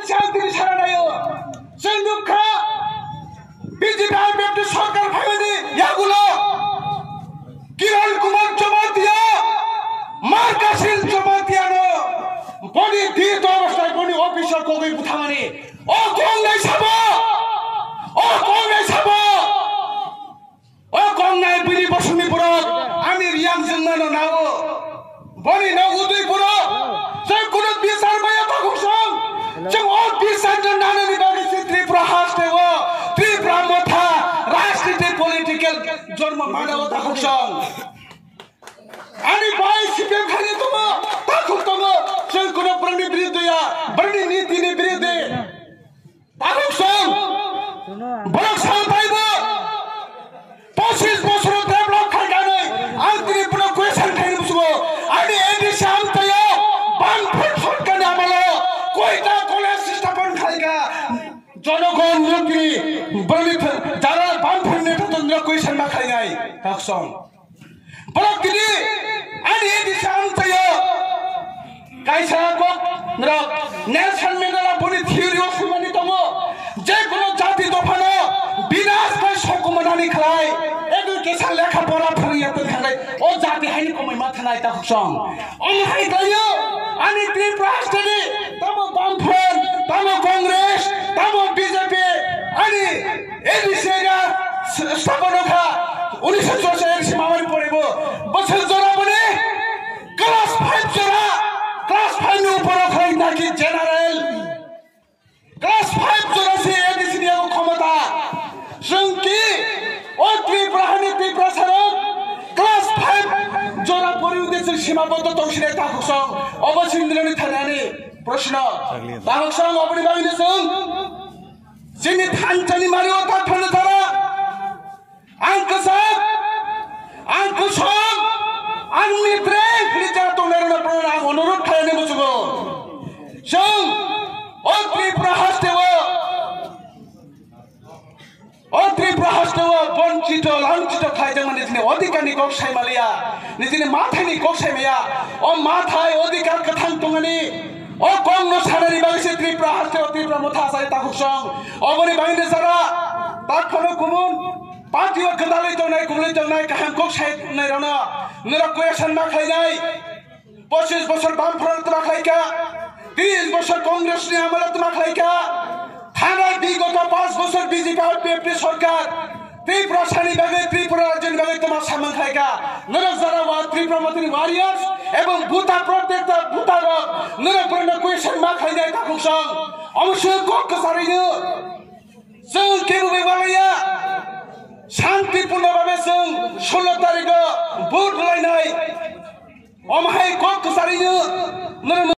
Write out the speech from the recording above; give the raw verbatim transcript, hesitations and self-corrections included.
Santini sana nayo. Chwng nukha, B J P I P F ni sarkar phaimani yagulo Kiran Kumar Jamatia, Markasil Jamatia no boni dit obosthai boni office o kogwi buthamani. O kong nai sabo, o kong nai sabo. O kong nai bini bosongni borok, ani riyang jwngmano nao. Boni no udui borok, chwng kuno bisar maya takhuk song. Chwng o bisar no nanani bagwi se Tripura haste o, Tripura motha, rajniti political jormo mana o takhuk song. Ani bai C P M khani tongo, takhuk tongo, chwng kuno borokni biruddhe ya, borokni niti ni biruddhe. Takhuk song, borok sal paibo. Pochis bosor develop khai kanwi, ang tini bono question khaini musugo. Ani A D C amtayo, bang phut phut kani amalo, koita college sthapan khaika, jonogon mukti, borok jara bang phut neta tondro question ma khainai, takhuk song. Borok tini ani A D C amtayo kaisa kok norok Nelson Mandela boni theory o swimani tongo, je kono jati dophano binas bai sokumanani khlai education lekha pora phwrwngya tongkhanai o jati haini komoi ma thanai takhuk song. Omo hai khlaio ani Tripura haste ni tamo Bamfront, tamo Congress, tamo B J P, ani A D C area sthapan kha, unisho churashi A D C mamani poribo, bwswk jora boni class five jora, class five ni uporo khai naki general, class five jora se A D C ni yago khomota. Chwng ki o Tripura hani Tripura sarok class five jora pori ude chwng sima bondo tongsinai takhuk song, obo sindroni thanani proshno. Takhuk song oboni bagwi chwng Chini thanchani mari o tak phano tara. Ang kwchak, ang kwchak, ang mitre, hini jaga tongnai rokno ang onurodh khlainai muchungo. Chwng o Tripura haste o, o Tripura haste o bonchito, langchito khlaijakmani chini odhikar ni kok sai maliya, nijini mathai ni kok sai maya. O mathai odhikar kwthang tongani, o kok no sanani bagwi se Tripura haste o Tripura motha sai takhuk song. Oboni bagwi ni jara tak phano kumun party o gwdalwi tongnai, kumlwi tongnai, kaham kok sai nai rokno norok question ma khlainai. Pochis bosor Bamfront tma khlaika, tris bosor Congress ni amolo tma khlaika, thanai bigoto panch bosor B J P I P F ni sorkar Tripura sani bagwi, Tripura rajyoni bagwi tma samung khlaika. Norok jara wa Tripura motini warriors ebong buta protector buta rok norok borokno question ma khlainai takhuk song. Omo se kok kwcharwi no chwng kebo bai walaiya, shanti purno babe chwng sullo tarikh o vote lainai. Omo hai kok kwcharwi no norok